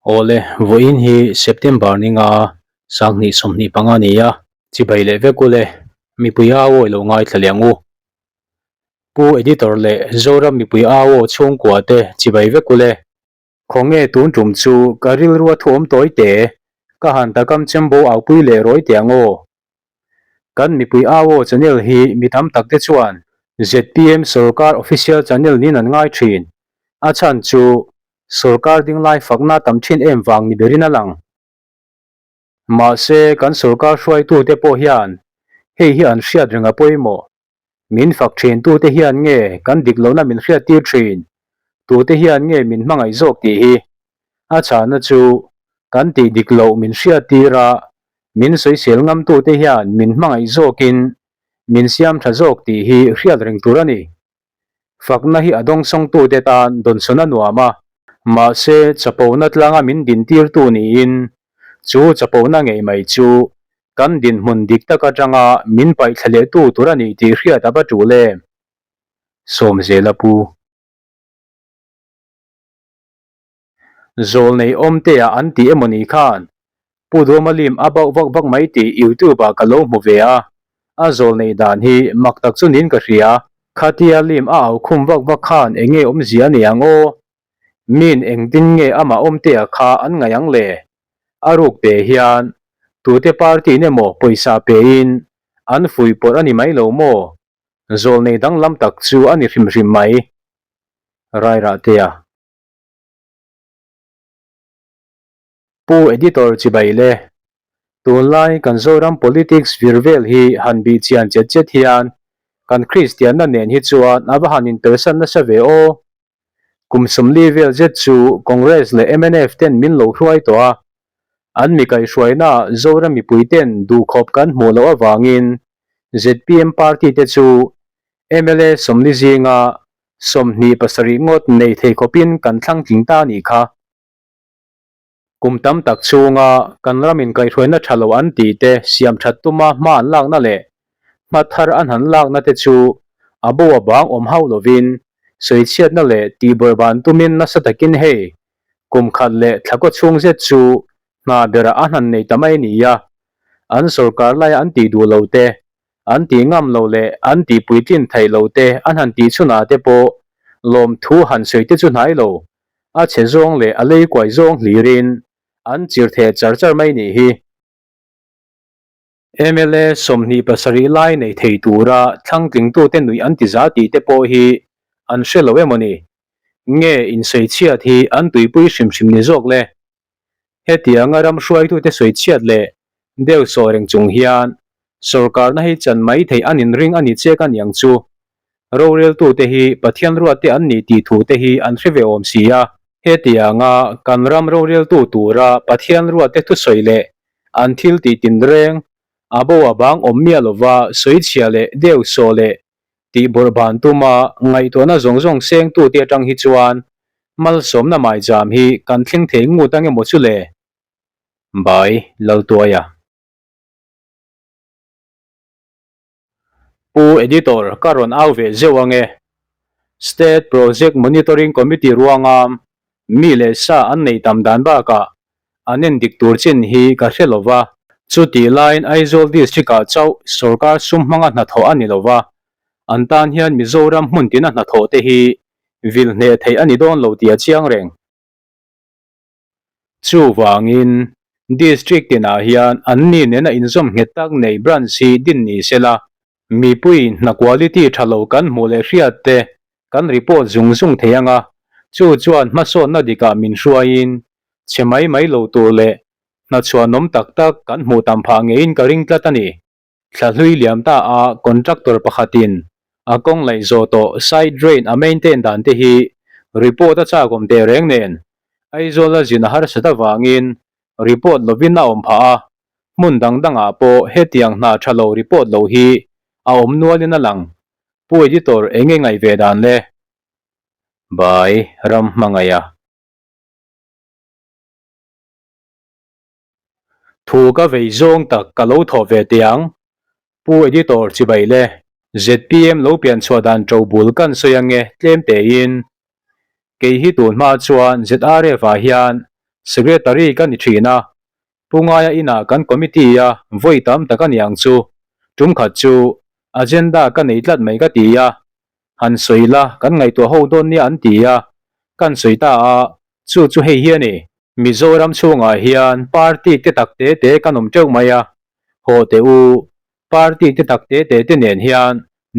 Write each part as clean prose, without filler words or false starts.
Awle, vawiin hi September ninga sanghnih 25 a ni a, chibai leh vek ule, mipui a awi lo ngaithla leh ang u. Pu Editor leh Zoram mipui a aw chhungkua te chibai vek ule. Khawnge tun tum chu ka rilrua thuawm tawi te, ka han takam chembo aupui leh rawi teh ang aw. Kan mipui au channel hi mi tam tak te chuan zpm sorkar official channel niin an ngai thin. A chhan chu sorkar ding lai fakna tam thin em vang ni berin a lang. Mahse kan sorkar hruaitute pawh hian hei hi an hriat reng a pawimawh. Min fak thin tute hian nge kan dik lohna min hriat tir thin? Tute hian nge min hmangaih zawk tih hi? A chhahna chu kan tih dik loh min hriat tir a, min sawisel ngam tute hian min hmangaih zawkin min siam tha zawk tih hi hriat reng tur a ni. Fakna hi a dawngsawngtute tan dawnsawn a nuam a, mahse chapona tlanga min dintirtu niin chu chapona ngei mai chu kan dinhmun dik tak atanga min paihthla lehtu tur a ni tih hriat a va tul em? Sawmzela Pu. Zawlnei awmtea an tih emaw ni khan Pu Duama lim a bauh vak vak mai tih YouTube ah ka lo hmu ve a, a zawlnei dan hi mak tak chu niin ka hria. Khatia lim a au khum vak vak khan eng nge awmzia a nei ang aw? Min engtin nge amah awmtea kha an ngaih ang le? A ruk te hian tute party in emaw pawisa pe in an fuihpawrh a ni mai lo maw? Zawlnei danglam tak chu a ni hrim hrim mai. Rairahtea. Pu Editor chibai le. Tunlai kan Zoram politics vir vel hi han bih chian chet chet hian kan Kristianna nen hi chuan a va han inpersan nasa ve aw. Kum 40 vel zet chu Congress leh mnf ten min lo hruai tawh a, an mi kaihhruainaah Zoram mipui ten duhkhawp kan hmuh loh avangin zpm party te chu mla 40 zinga 27 ngawt nei thei khawpin kan thlang tling ta a nih kha. Kum tam tak chhunga kan ram inkaihhruaina tha lo an tih te siam that tuma hma an lakna leh hma thar an han lakna te chu a bo a bang awm hauh lovin sawichhiatna leh tihbawrhban tumin nasa takin hei kum khat leh thla kaw chhung zet chu hna berah an han nei ta mai a ni a, an sawrkar laia an tih duh lo te, an tih ngam lo leh an tih puitlin theih lo te an han tih chhunah te pawh lawmthu han sawi te chu hnai lo. A chhe zawng leh a lei kuai zawng hlirin an chir theh char char mai nih hi. Mla 27 lai nei thei tura thlangtlingtute nuih an ti za tih te pawh hi an hre lo emaw ni? Nge insawichhiat hi an tuipui hrim hrim ni zawk le? Hetianga ram hruaitute sawichhiat leh deuh sawi reng chung hian sawrkarna hi chan mai theih an inring a ni chek a niang chu. Roreltute hi Pathian ruatte an ni tih thute hi an hre ve awm si a. Hetianga kan ram roreltu tura Pathian ruatte thusawi leh an thil tih tinreng a bo a bang awm miah lova sawichhia leh deuh saw leh tih bawrhban tuma ngaihtuahna zawng zawng sengtute atang hi chuan malsawmna maijam hi kan thleng thei ngut ang emaw chu le? Bai Laltuaia. Pu Editor ka rawn au ve zeuh ang e. State Project Monitoring Committee ruangam mi leh sa an neih tam dan bakah an en dik tur chin hi ka hre lo va. Chutih laiin Aizawl District-ah chauh sorkar sum hmanga hnathawh a ni lo va, an tan hian Mizoram hmun tina hnathawh te hi vil hneh theih a ni dawn lo tih a chiang reng. Chuvangin, District tinah hian anni nena inzawm nghet tak nei branch hi din ni se la, mipui hna quality tha lo kan hmuh leh hriat te kan report zung zung thei ang a, chu chuan hmasawnna dikah min hruaiin chhe mai mai lo tur leh hna chhuanawm tak tak kan hmuh tam phah ngeiin ka ring tlat a ni. Thla hlui liam ta a contractor pakhatin a kawng laih zawh tawh side drain a maintain dan te hi report a chak awm teh reng nen Aizawl a zin a harsat avangin report lovin a awm phah a, hmun dang dangah pawh hetiang hna tha lo report lo hi a awm nualin a lang. Pu Editor enge ngaih ve dan le? By Ramhmangaiha. Thu ka vei zawng tak ka lo thawh ve teh ang. Pu Editor chibai le. Zpm lo pian chhuah dan to bul kan sawi ang e tlem tein. Kei hi tun hma chuan ZRF ah hian Secretary ka ni thin a, Pu Ngaia inah kan committee a vawi tam tak a ni ang chu, tum khat chu agenda ka nei tlat mai ka ti a, han sawi la kan ngaihtuah ho dawn nia an ti a, kan sawi ta a, chu chu hei hi a ni. Mizoram chhungah hian party te tak te te kan awm teuh mai a, haw teh u, party te tak te te te nen hian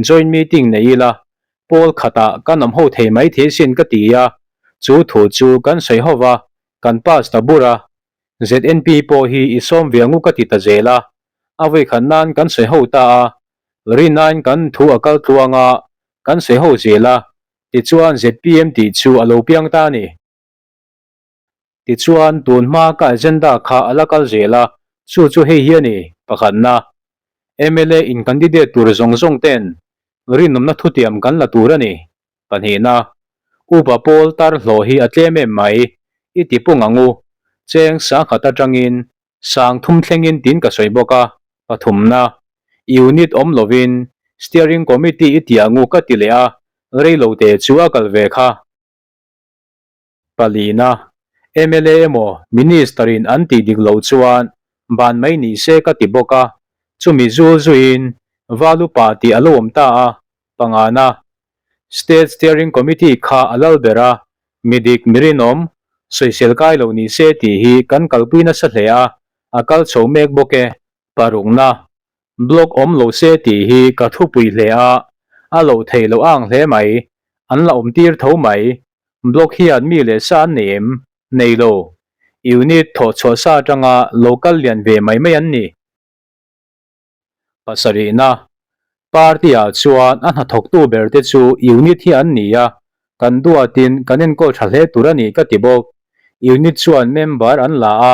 joint meeting nei ila, pawl khatah kan awm ho thei mai thei sin ka ti a, chu thu chu kan sawi ho va, kan pass ta bur a, ZNP pawh hi i sawm ve angu ka ti ta zel a, a vawikhat nan kan sawi ho ta a, Rinain kan thu a kal tluang a, kan sawi ho zel a, tichuan zpm tih chu a lo piang ta a ni. Tichuan, tun hma ka agenda kha a la kal zel a, chu chu hei hi a ni, pakhatna, mla in candidate tur zawng zawng ten rinawmna thutiam kan la tur a ni, pahnihna, upa pawl tar hlawh hi a tlem em mai, i ti pung ang u, cheng sangkhat atangin sang thum thlengin tin ka sawi bawk a, pathumna, unit awm lovin steering committee i ti ang u ka ti leh a, reilote chu a kal ve kha. Palina, mla emaw Minister in an tih dik loh chuan ban mai ni se ka ti bawk a, chumi zul zuiin Valupa tih a lo awm ta a, pangana, State Steering Committee kha a lal ber a, mi dik mi rinawm, sawisel kai lo ni se tih hi kan kalpui nasa hle a, a kal chho mek bawk e. Parukna, Block awm lo se tih hi ka thupui hle a, a loh theih loh ang hle mai, an la awm tir tho mai. Block hian mi leh sa an nei em? Nei lo. Unit thawh chhuah sa atanga lo kal lian ve mai mai an ni. Pasarihna, Party-ah chuan a hnathawktu berte chu unit hi an ni a, kan duatin kan enkawl tha hle tur a ni ka ti bawk. Unit chuan member an la a,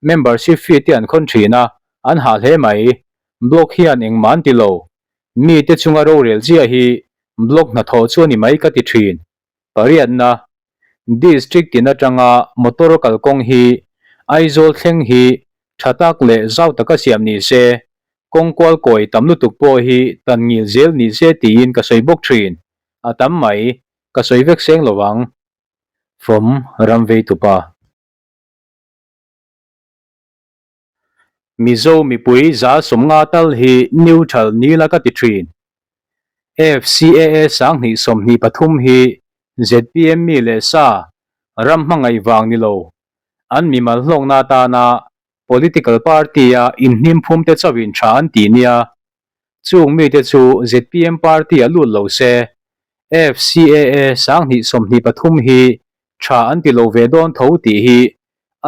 membership fee te an khawn thin a, an hah hle mai. Block hian engmah an ti lo. Mite chunga rorel chiah hi block hnathawh chu a ni mai ka ti thin. Pariatna, District tin atanga motor kalkawng hi Aizawl thleng hi tha tak leh zau taka siam ni se, kawng kual kawi tam lutuk pawh hi tan ngil zel ni se tiin ka sawi bawk thin. A tam mai, ka sawi vek seng lo ang. From Ramveitupa. Mizo mipui za sawmnga tal hi neutral ni la ka ti thin. FCAA 2023 hi zpm mi leh sa ram hmangaih vang ni lo, an mimal hlawkna atana political party-a inhnim phum te chauhin tha an ti nia. Chung mite chu zpm party-a lut lo se, FCAA 2023 hi tha an ti lo ve dawn tho tih hi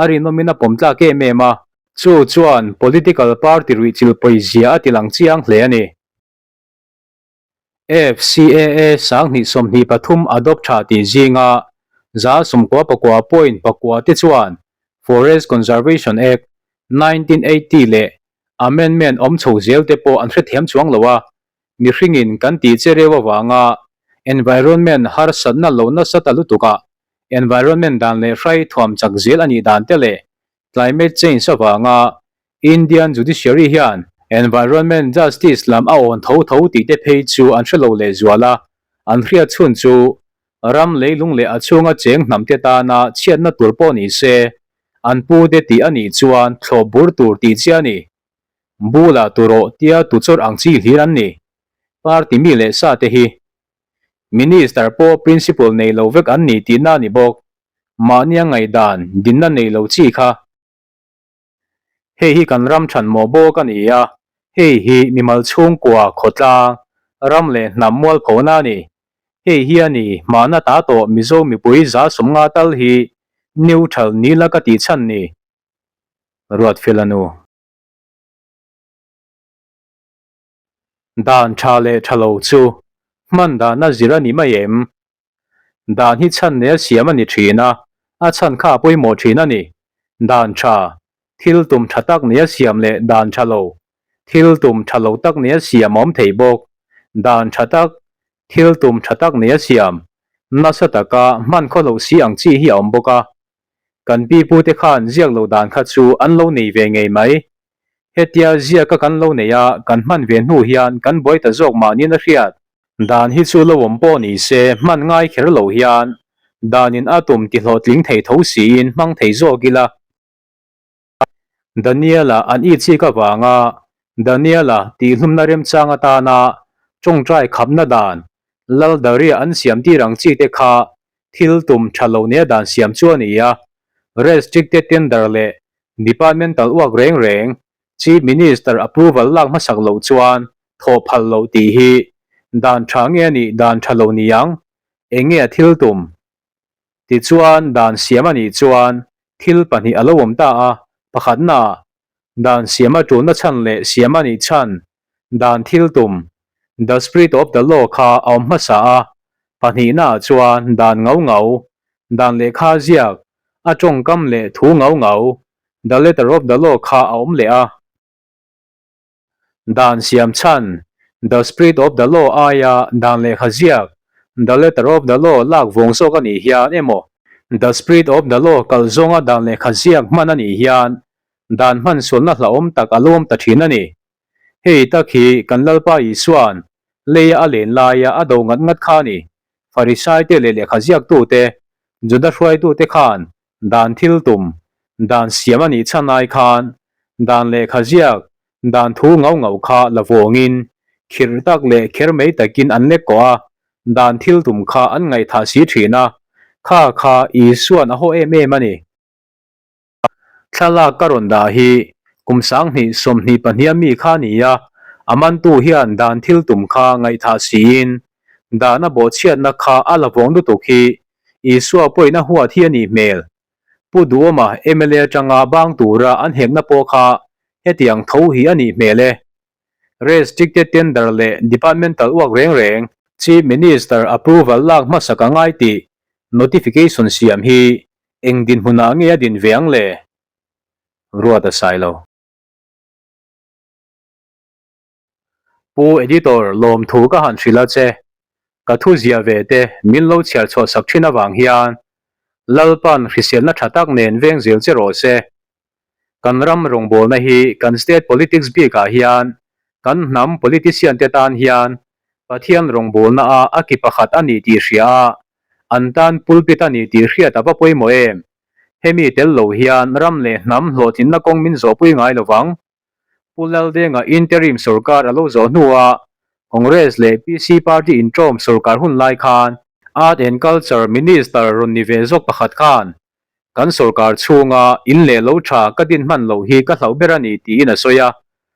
a rinawmin a pawm tlak em em a. Chu chuan political party ruihchilh pawizia a tilang chiang hle a ni. FCAA 2023 adopt tha tih zinga 99 point pakua te chuan Forest Conservation Act, 1980 leh amendment awm chho zel te pawh an hrethiam chuang lo a, mihringin kan tih che reu avanga environment harsatna lo nasa ta lutukah environment dan leh hrai thuam chak zel a nih dan te leh climate change avanga Indian judiciary hian environment justice lam a awn tho tho tih te phei chu an hre lo lehzual a, an hriat chhun chu ram leilung leh a chhunga cheng hnam te tana chhiatna tur pawh ni se an pu te tih a nih chuan thlawp bur tur tih chi a ni. Bula tu rawh tia tu chawrh ang chi hlir an ni. Party mi leh sa te hi Minister pawh principle nei lo vek an ni tihna a ni bawk. Mahnia ngaihdan dinna nei lo chi kha. Hei hi kan ram than mawh bawk a ni a, hei hi mimal chhungkua khawtlang, ram leh hnam mualphona a ni. Hei hi a ni hmana ta tawh Mizo mipui 50 tal hi neutral ni la ka tih chhan ni. Ruatfela nu. Dan tha leh tha lo chu hman dana zir a ni mai em? Dan hi chhan nel siam a ni thin a, a chhan kha a pawimawh thin a ni. Dan tha, thil tum tha tak nia siam leh dan tha lo, thil tum tha lo tak nia siam a awm thei bawk. Dan tha tak, thil tum tha tak nia siam, nasa taka hman khaw loh si ang chi hi a awm bawk a. Kan pipute khan ziak lo dan kha chu an lo nei ve ngei mai. Hetia ziaka kan lo nei a, kan hman ve hnu hian kan buai ta zawk mahniin a hriat. Dan hi chu lo awm pawh ni se hman ngai kher lo hian. Danin a tum tihlawhtling thei tho siin hmang thei zawk ila. Daniela an itchik avanga Daniela tihhlumna remchang atana tawngtai khapna dan Lal Daria an siam tir ang chi te kha thil tum tha lo nia dan siam chu a ni a. Restricted tender leh departmental uak reng reng Chief Minister approval lak hmasak loh chuan thawh phal loh tih hi dan tha nge a nih dan tha lo niang? Eng nge a thil tum? Tichuan, dan siam a nih chuan thil pahnih a lo awm ta a, pakhatnaah, dan siam a tulna chhan leh siam a nih chhan, dan thil tum, the spirit of the law, kha a awm hmasa a, pahnihnaah chuan dan ngau ngau, dan lehkha ziak, a tawngkam leh thu ngau ngau, the letter of the law, kha a awm leh a. Dan siam chhan, The spirit of the law aia dan lehkha ziak, The letter of the law lak vawng zawk a nih hian emaw, The spirit of the law kal zawnga dan lehkha ziak hman a nih hian dan hman sualna hlauhawm tak a lawm ta thin a ni. Hei tak hi kan Lalpa Isua'n leia a len laia a do ngat ngat kha a ni. Farisaite leh lehkha ziaktute, Juda hruaitute khan Dan thil tum, dan siam a nih chhan ai khan dan lehkha ziak, dan thu ngau ngau kha la vawngin, khirh tak leh kher mai takin an lek kawh a, dan thil tum kha an ngaihthah si thin a, kha kha Isua'n a haw em em a ni. Thlalak ka rawn dah hi kum 2022 a mi kha a ni a, a mantu hian dan thil tum kha ngaihthah siin dan a bawhchhiatna kha a la vawng lutuk hi Isua pawhin a huat hi a nih hmel. Pu Duhawma mla atanga bang tura an hekna pawh kha hetiang tho hi a nih hmel e. Restricted tender leh departmental uak reng reng Chief Minister approval lak hmasak a ngai tih notification siam hi eng dinhmunah nge a din ve ang le? Ruat a sai lo. Pu Editor, lawmthu ka han hrilh a che. Ka thu zia ve te min lo chhiar chhuah sak thin avang hian Lalpan hriselna tha tak nen veng zel che rawh se. Kan ram rawngbawlna hi kan state politics bikah hian kan hnam politician te tan hian Pathian rawngbawlna a a ki pakhat a ni tih hria a, an tan pulpit a ni tih hriat a va pawimawh em? Hemi tel lo hian ram leh hnam hlawhtlinna kawng min zawhpui ngai lovang. Pu Laldenga interim sorkar a lo zawh hnuah Congress leh PC party inṭawm sorkar hun lai khan Art and Culture Minister rawn ni ve zawk pakhat khan kan sorkar chhunga in leh lo tha ka din hman loh hi ka hlauh ber a ni tiin a sawi a,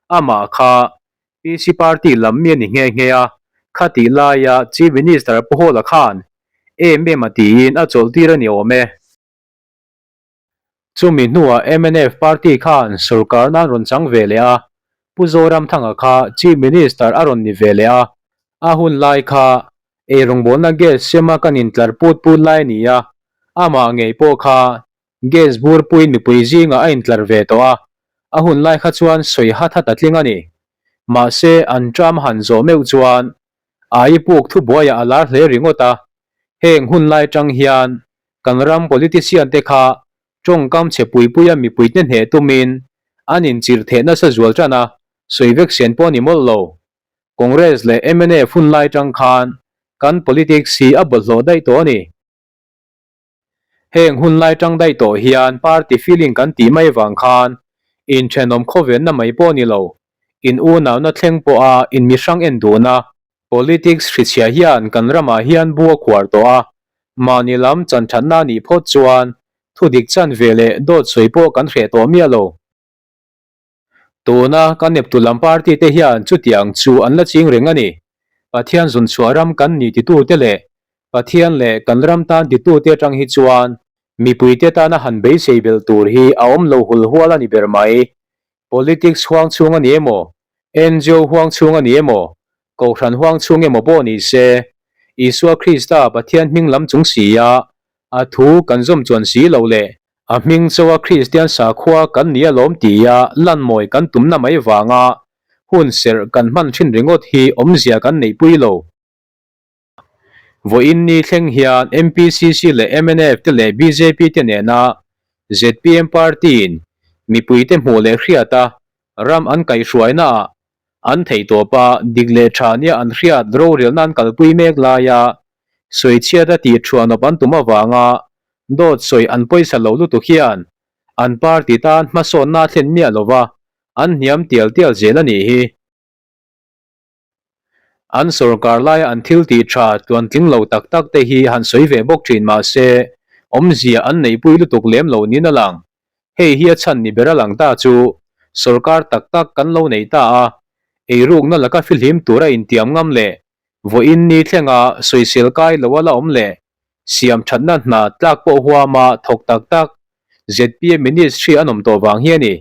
amah kha PC party lam mi a ni nghe nghe a, khatih laia Chief Minister Pu Hawla khan em em a tiin a chawlhtir a ni awm e. Chumi hnuah mnf party khan sorkar nan rawn chang ve leh a, Pu Zoramthanga kha Chief Minister a rawn ni ve leh a, a hun lai kha eirawngbawlna gas sema kan intlar put put lai a ni a, amah ngei pawh kha gas bur puiin mipui zingah a intlar ve tawh a, a hun lai kha chuan sawi hat hat a tling a ni. Mahse an term han zawh meuh chuan ai puk thubuaiah a lar hle ringawt a, heng hun lai tang hian Kan ram politician te kha tawngkam chhe pui puia mipuite hneh tumin an inchirh theh nasa zual tan a, sawi vek sen pawh a ni mawlh lo. Congress leh mnf hun lai tang khan kan politics hi a bawlhhlawh daih tawh a ni. Heng hun lai tang daih tawh hian party feeling kan tih mai vang khan inthenawm khawvenna mai pawh a ni lo, in unauna thleng pawha inmihrang en duhna Politics hrichhia hian kan ramah hian bu a khuar tawh a, mahni lam chanthatna a nih phawt chuan thudik chan ve leh dawt sawi pawh kan hreh tawh miah lo. Tuna kan eptu lam party te hian chutiang chu an la ching reng a ni. Pathian zunchhuah ram kan ni titute leh Pathian leh kan ram tan titute atang hi chuan mipuite tana han beisei belh tur hi a awm lo hulhual a ni ber mai. Politics huang chhung a ni emaw, NGO huang chhung a ni emaw, Kohhran huang chhung emaw pawh ni se, Isua Krista Pathian hming lam chung si a, a thu kan zawm chuan si lo leh a hming chawa Kristian sakhua kan ni alawm tia lanmawi kan tumna mai vanga hun serh kan hman thin ringawt hi awmzia kan neihpui lo. Vawiin ni thleng hian MPCC leh mnf te leh bjp te nena zpm party-in mipuite hmuh leh hriata ram an kaihhruainaah an theihtawpa dik leh tha nia an hriat rorelna an kalpui mek laia. Sawichhiat a tih thuanawp an tum avanga dawt sawi an pawisa lo lutuk hian an party tan hmasawnna a thlen miah lova an hniam tial tial zel a nih hi. An sorkar laia an thil tih tha tluantling lo tak tak te hi han sawi ve bawk thin mah se awmzia an neihpui lutuk lem lo niin a lang. Hei hi a chhan ni ber a lang ta chu sorkar tak tak kan lo nei ta a, eirukna laka fihlim tura intiam ngam leh Vawiin ni thlenga sawisel kai lo a la awm leh siam thatna hna tlak pawh huama thawk tak tak zpm ministry an awm tawh vang hi a ni.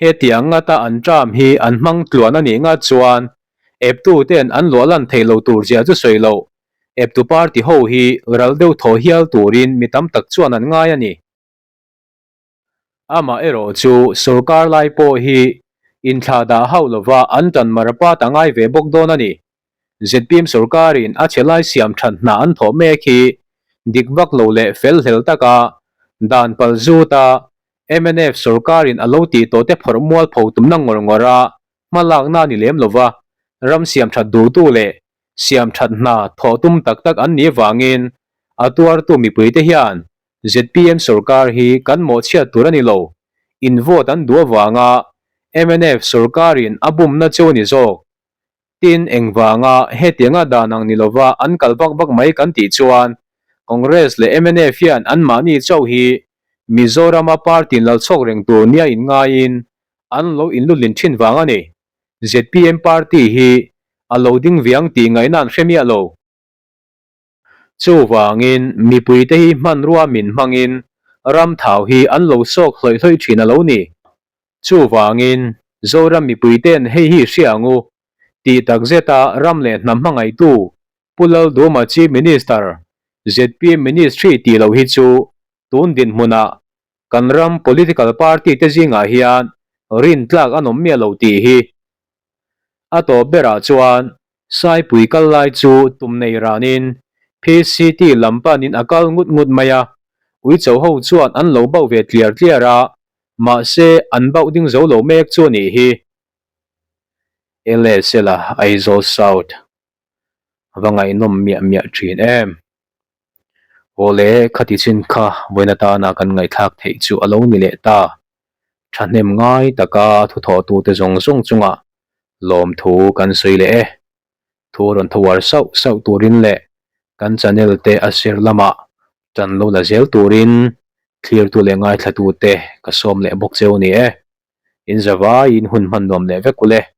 Hetiang ngata an term hi an hmang tluan a nih ngat chuan eptu ten an luah lan theih lo tur zia chu sawi loh, eptu party ho hi ral deuh thaw hial turin mi tam tak chuan an ngai a ni. Amah erawh chu sorkar lai pawh hi inthlah dah hauh lova an tan mar pat a ngai ve bawk dawn a ni. Zpm sorkarin a chhe lai siam that hna an thawh mek hi dik vak lo leh fel hlel taka dan pal zuta mnf sorkarin a lo tih tawh te phawrh mual pho tumna ngawr ngawr a hmalakna a ni lem lova ram siam that duhtu leh siam that hna thawh tum tak tak an nih avangin a tuartu mipuite hian Zpm sorkar hi kan mawhchhiat tur a ni lo. In vote an duh avanga mnf sorkarin a bumna chu a ni zawk. Tin, engvanga hetianga dan ang ni lova an kal vak vak mai kan tih chuan Congress leh mnf hian anmahni chauh hi Mizorama party lalchhawk reng tur nia inngaiin an lo inlutlin thin vang a ni. Zpm party hi a lo ding viang tih ngaihna an hre miah lo. Chuvangin, mipuite hi hmanrua min hmangin ram thau hi an lo sawk hlawih hlawih thin a lo ni. Chuvangin, Zoram mipuite'n hei hi hria ang u, tih takzeta ram leh hnam hmangaihtu Pu Lalduma Chief Minister, zpm Ministry tih loh hi chu tun dinhmunah kan ram political party te zingah hian rintlak an awm miah lo tih hi A tawp berah chuan Saipui kal lai chu tum nei ranin PCT lam panin a kal ngut ngut mai a, Uicho ho chuan an lo bauh ve tliar tliar a, mahse an bauh ding zo lo mek chu a nih hi. LSL a Aizawl South va ngaihnawm miah miah thin em. Awle khati chin kha vawiin atana kan ngaihthlak theih chu a lo ni leh ta. Thahnem ngai taka thuthawhtute zawng zawng chungah lawmthu kan sawi leh e. Thu rawn tho uar sauh sauh turin leh kan channel te a sir lamah tan lo la zel turin thlirtu leh ngaithlatute ka sawm leh bawk cheu ni e. In zavaiin hun hman nuam leh vek u le.